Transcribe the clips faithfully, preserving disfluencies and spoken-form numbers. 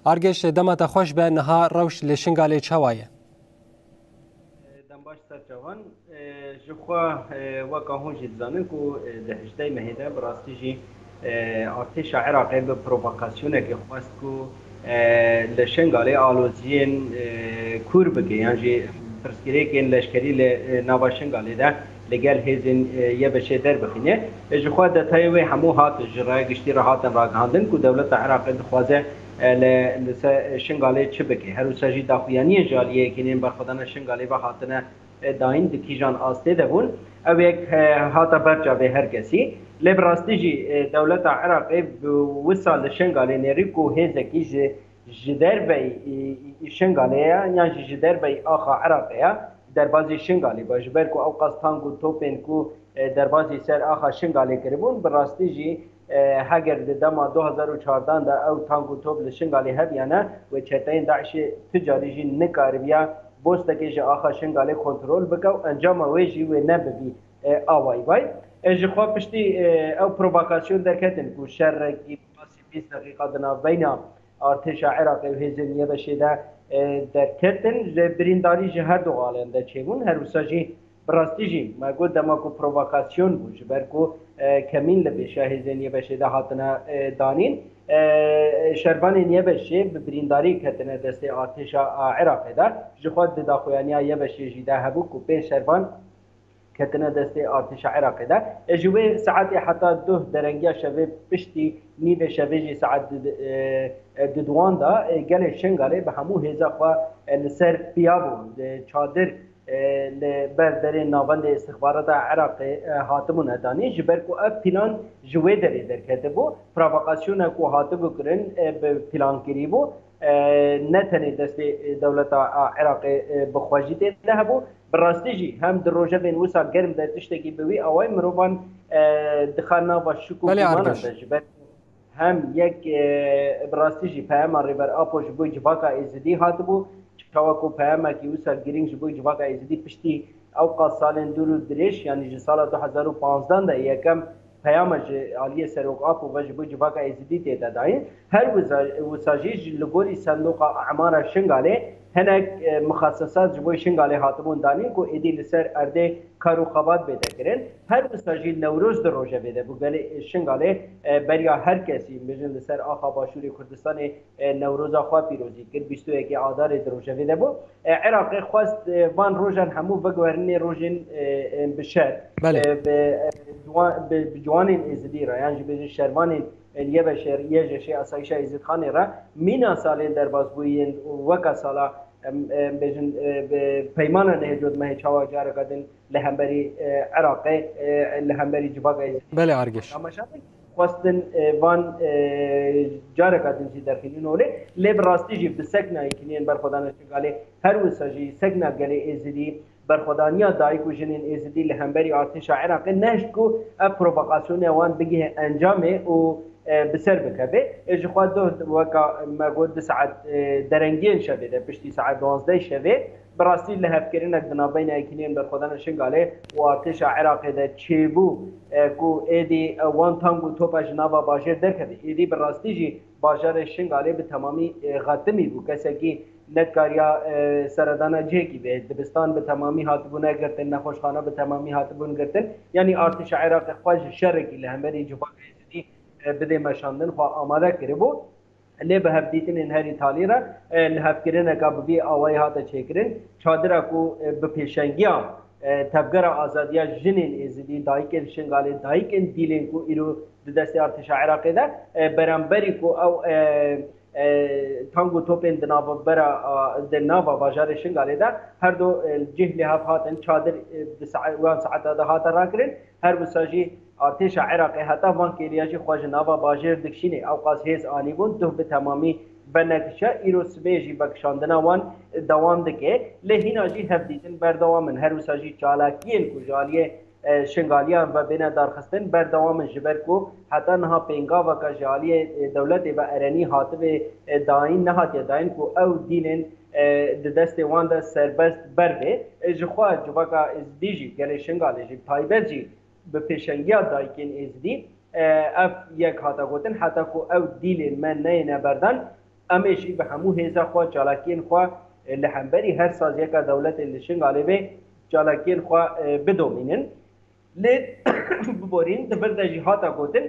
Argeş, dema te xweş be, niha rewş li Şingalê çawa ye? Dem baş ser çavan. Ji xwe, weka hûn jî dizanin ku di hejdeh mehê de bi rastî jî artêşa Iraqê bi provokasyonekê xwest ku li Şingalê aloziyên kûr bike yan jî pirsgirêkên leşkerî li nava Şingalê de li gel hêzên YBŞ'ê derbixîne. Ji xwe detayê wê hemû hat ji raya giştî re hatin ragihandin ku dewleta Iraqê dixwaze li, li ser Şingalê çi bike. Her wisa jî daxuyaniyên ji aliyê yekînên berxwedana Şingalê ve hatine dayîn di kîjan astê de bûn. Ew yek hata ber çavê her kesî. Lê bi rastî jî dewleta Iraqê bi wisa li Şingalê nêrî ku hêzekî ji ji derveyî Şingalê ye yan jî ji derveyî axa Iraqê ye, derbazî Şingalê be. Ji ber ku ew qas tank û topên ku derbazî ser axa Şingalê kiribûn, bi rastî jî heger di dema du hazar û çardan de ew tank û top li Şingalê hebiyane, wê çeteyên DAIŞ'ê tu carî jî nikaribiya bostekê ji axa Şingalê kontrol bike û encama wê jî wê nebibî awayî bay. Ji xwe piştî ew provokasyon derketin ku şerekî bîst deqîqa di navbeyna artêşa Iraqê û hêzên YBŞ'ê de derketin, ji birîndarî ji her du xalên de çêbûn. Her wisa jî bi rastî jî me got dema ku provokasyon bû, ji ber ku kemîn li pêşiya hêzên YBŞ'ê de hatine danîn. Şervanên YBŞ'ê bi birîndarî ketine destê artêşa Iraqê de. Ji xwe di daxuyaniya YBŞ'ê jî de hebû ku pênc şervan ketine destê artêşa Iraqê de. E, ji wê saetê heta duh derengiya şevê piştî nîvê şevê jî saet di, e, e, diduwan de, e, gelê Şingalê bi hemû hêza xwe, e, li ser piya bûn. E, çadir, e, li ber derê navendê îstixbarata Iraqê, e, hatibûne danîn, ji ber ku ev plan ji wê derê derketibû. Provokasyona ku hatibû kirin, e, bi plankirî bû. E, ne tenê destê, e, dewleta, a, Iraqê, e, bi xwe jî tê de hebû. Bi rastî jî hem di rojevên wisa germ de tiştekî bi wî awayî mirovan, e, dixa nava şik û Belê, gumana Argeş. de ji ber hem yek, e, bi rastî jî peyama Rêber Apo ji bo civaka Êzidî hatibû. Çawa ku peyamekî wisa girîng ji bo civaka Êzidî piştî ew qas salên dûr û dirêj, yanî ji sala du hezar û panzdeh de yekem peyama ji aliyê Serok Apo ve ji bo civaka Êzidî tê de dayîn. Her wisa, wisa jî ji li gorî Sendoqa Emara Şingalê hinek, e, mixasesat ji bo Şingalê hatibûn danîn ku êdî li ser erdê kar û xebat bête kirin. Her wisa jî Newroz di rojevê de bû. Gelê Şingalê, e, beriya her kesî, bêjin li ser axa Başûrê Kurdistanê, e, Newroza xwe pîrozî kir. Bîst û yekê Adarê di rojevê de bû. E, Iraqê xwest, e, van rojan hemû veguherînê rojên, e, e, bi şer, Belê. e, bi, e, ciwan, bi, bi ciwanên Êzidî re, yan jî bêjin şervanên, e, YBŞ'ê, YJŞ'ê, Asayîşa Êzidxanê re, mîna salên derbasbûyî yên weka sala, em, em, bêjin, e, bi peymana nehê cotmehê çawa careke din li hemberî, e, Iraqê, e, li hemberî civaka Êzidî Belê, Argeş. temaşa bin. Xwestin, e, van, e, careka din jî derxînin holê. Lê bi rastî jî bi sekna yekîniyên berxwedana Şingalê, her wisa jî sekna gelê Êzidî, berxwedaniya dayik û jinên Êzidî li hemberî artêşa Iraqê nehişt ku ev provokasyonê wan bigihe encamê û, e, bi ser bikeve. E, ji xwe doh weka me got du saet, e, derengiyên şevê de, piştî saet duwazdeh şevê, bi rastî lihevkirinek di navbeyna yekîniyên berxwedana Şingalê û artêşa Iraqê de çêbû, e, ku êdî, e, wan tank û topa ji nava bajêr derkeve. Êdî bi rastî jî bajarê Şingalê bi temamî, e, xetimî bû. Kesekî nedikariya, e, seredana cihekî bê. Dibistan bi temamî hatibûne girtin, nexweşxana bi temamî hatibûn girtin. Yanî artêşa Iraqê xwe ji şerekî li hemberî civaka Êzidî, e, bidê meşandin xwe amade kiribû. Lê bi hevdîtinên herî talî re, e, lihevkirineka bi vî awayî hate çêkirin. Çadira ku, e, bi pêşengiya, e, Tevgera Azadiya Jinên Êzidî, dayikên Şingalê, dayikên Dîlên ku îro di destê artêşa Iraqê de, e, beramberî ku ew, e, e, tank û topên di navbera, a, di nava bajarê Şingalê de her du, e, cih li hev hatin, çadir, e, di sae-, wan saeta de hate rakirin. Her wisa jî artêşa Iraqê heta van kêliya jî xwe ji nava bajêr dikişînê. Ew qas hêz anîbûn, duh bi temamî venekişiya. Îro sibê jî vekişandina wan dewam dike. Lê hîna jî hevdîtin berdewam in. Her wisa jî çalakiyên ku ji aliyê, e, Şingaliyan ve bêne darxistin berdewam in, ji ber ku heta niha pêngaveka ji aliyê, e, dewletê ve erenî hatibê, e, dayîn, nehatiye dayîn ku ew dîlên, e, di destê wan de serbest berbe. E, ji xwe civaka Êzidî jî, gelê Şingalê jî, taybet jî bi pêşengiya dayikên Êzidî, e, ev yek hate gotin, heta ku ew dîlên me neyêne berdan, Em ê jî bi hemû hêza xwe, çalakiyên xwe, e, li hemberî her saziyeka dewletê li Şingalê be çalakiyên xwe, e, bidomînin. Lê biborîn, di vir de jî hate gotin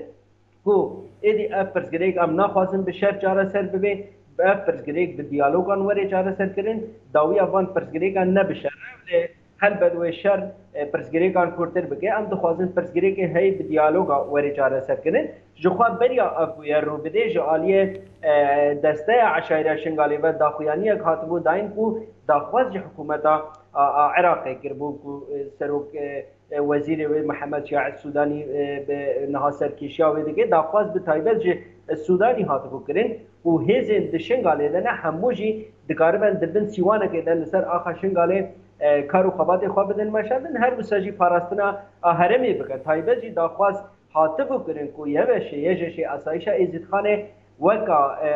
ku êdî ev pirsgirêk em naxwazin bi şer çareser bibe, ev pirsgirêk bi diyalogan were çareserkirin, dawiya van pirsgirêkan ne bi şer e, lê helbet wê şer, e, pirsgirêkan kûrtir bike. Em dixwazin pirsgirêkê heyî bi diyaloga were çareserkirin. Ji xwe beriya ev bûye rû bidê, ji aliyê, e, desteya Eşayra Şingalê ve daxuyaniyek hatibû dayîn ku daxwaz ji hikûmeta a, a Iraqê kiribû ku, e, serok, e, e, wezîrê wê Mihemed Şiya Sudanî, e, bi niha serkêşiya wê dike. Daxwaz bi taybet ji, e, Sudanî hatibû kirin û hêzên di Şingalê de ne hemû jî dikaribin di bin sîwanekê de li ser axa Şingalê, e, kar û xebatê xwe bidin meşandin. Her wisa jî parastina a herêmê bikin. Taybet jî daxwaz hatibû kirin ku Y B Ş, Y J Ş, Asayişa Êzîdxanê weka, e,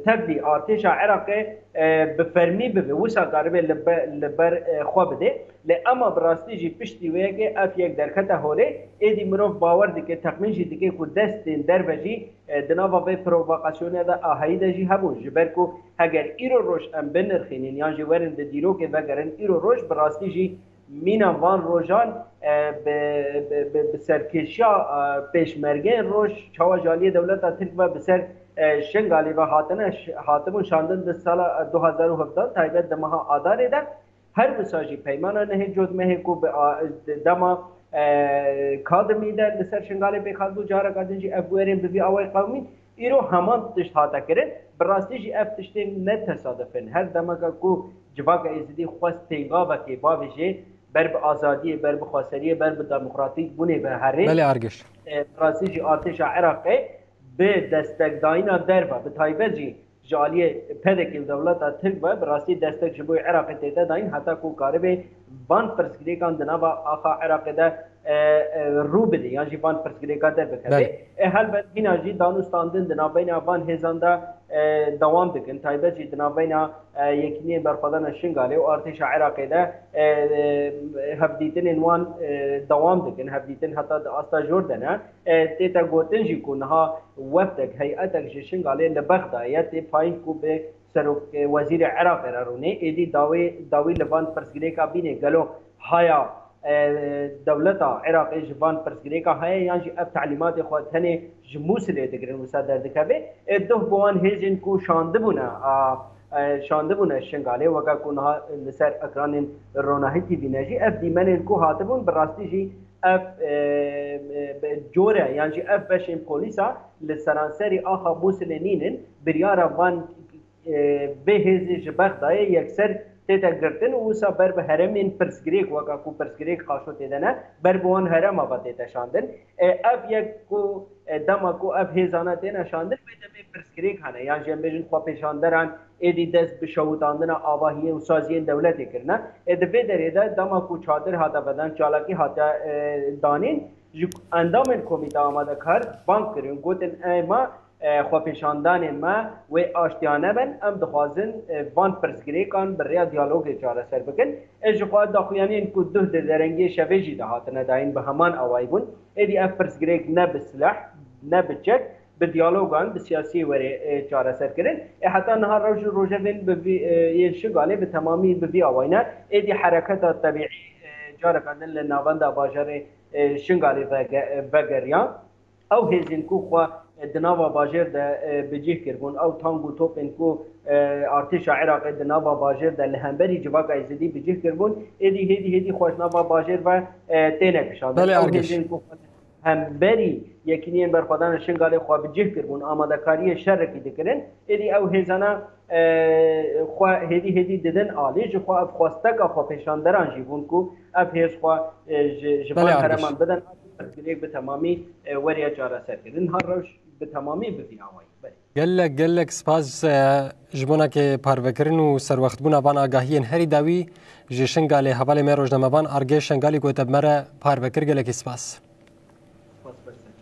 tevlî artêşa Iraqê, e, bi fermî bibe, wisa karibe li be-, li ber, e, xwe bide. Lê ema bi rastî jî piştî wê yekê ev yek derkete holê, êdî mirov bawer dike, texmîn jî dike ku destên derve jî, e, di nava vê provokasyonê de a heyî de jî hebûn. Ji ber ku heger îro roj em binirxînin yan jî werin di dîrokê vegerin, îro roj bi rastî jî mîna van rojan, e, bi, bi, bi, bi serkêşiya, e, pêşmergeyên roj, çawa ji aliyê dewleta Tirk ve bi ser, e, Şingalê ve hatine ş-, hatibûn şandin di sala, e, du hazar û hevdeh, taybet di meha Adarê de, her wisa jî peymana nehê cotmehê ku bi a, di dema, e, Kadimî de li ser Şingalê pêk hatibû, careka din jî ev werên bi vî awayî qewimîn. Îro heman tişt hate kirin. Bi rastî jî ev tiştên ne tesadif in. Her demeke ku civaka Êzidî xwest pêngavekê bavêje ber bi azadiyê, ber bi xweseriyê, ber bi demokratîk bûnê ve herê. Belê Argeş. E, bi rastî jî artêşa Iraqê bi destekdayîna derve, bi taybet jî ji aliyê P D K û dewleta Tirk ve bi rastî destek ji bo Iraqê tête dayîn, heta ku karibe van pirsgirêkan di nava axa Iraqê de, e, e, rû bide, yan jî van pirsgirêka derbikeve. Belê. E, helbet hîna jî danûstandin di navbeyna van hêzan de, e, dewam dikin. Taybet jî di navbeyna, e, Yekîniyên Berxwedana Şingalê û artêşa Iraqê de, e, e, hevdîtinên wan, e, dewam dikin. Hevdîtin heta di asta jor de ne. E, tête gotin jî ku niha wefdek, heyetek ji Şingalê li Bexdayê ye, tê payîn ku bi serok, e, wezîrê Iraqê re rûnê. Êdî dawê, dawî li van pirsgirêka bînê gelo haya, e, dewleta Iraqê ji van pirsgirêka heye yan jî ev telîmatê xwe tenê ji Mûsilê digirin wisa derdikeve. E, duh bi wan hêzên ku şandibûne, a, e, şandibûne Şingalê, weke ku niha li ser ekranên Ronahî T V ne jî, ev dîmenên ku hatibûn bi rastî jî ev, e, e, bi core yan jî ev beşên polîsa li seranserî axa Mûsilê nînin, biryara van, e, bê hêzê ji Bexdayê yekser tête girtin û wisa ber bi herêmên pirsgirêk, weke ku pirsgirêk Qaşo tê de ne, ber bi wan herêma ve tête şandin. E, ev yek ku, e, dema ku ev hêzana têne şandin, wê demê pirsgirêk hene, yan jî em bêjin xwepêşanderan êdî dest bi şewitandina avahiyê û saziyên dewletê kirine. E, di vê derê de dema ku çadir hate vedan, çalakî hate, e, danîn, ji endamên komîta amadekar bang kirin, gotin, ema, e, xwepêşandanên me wê aştiyane bin, em dixwazin, e, van pirsgirêkan bi rêya diyalogê çareser bikin. E, ji xwe daxuyaniyên ku duh di derengiyê şevê jî de hatine dayîn bi heman awayî bûn. Êdî ev pirsgirêk ne bi silah, ne bi çek, bi diyalogan, bi siyasî were, e, çareser kirin. E, heta niha rewş û rojevên bi vî, e, yên Şingalê bi temamî bi vî awayî ne. Êdî hereketa tebîî, e, careka din li navenda bajarê, e, Şingalê vege-, e, vegeriya. Ew hêzên ku xwe, e, di nava bajêr de, e, bi cih kiribûn, ew tang û topên ku, e, artêşa Iraqê di nava bajêr de li hemberî civaka Êzidî bi cih kiribûn, êdî hêdî hêdî xwe ji nava bajêr ve, e, têne kişandin. Belê, Ew Argeş. Hêzên ku xwe hemberî Yekîniyên Berxwedana Şingalê xwe bi cih kiribûn, amadekariyê şerekî dikirin. Êdî ew hêzana, e, xwe hêdî hêdî didin alî, ji xwe ev xwesteka xwepêşanderan jî bûn ku ev hêz xwe, e, ji, ji Belê, van Argeş. Hereman bidin, pirsgirêk bi temamî, e, weriye çareserkirin. Niha rewş bi temamî bi vî awayî. Belê. Gelek, gelek spas, e, ji bona ke parvekirin û serwextbûna van agahiyên herî dawî ji Şingalê hevalê me rojnamevan Argeş Şengalî ku te bi me re parve kir, gelekî spas.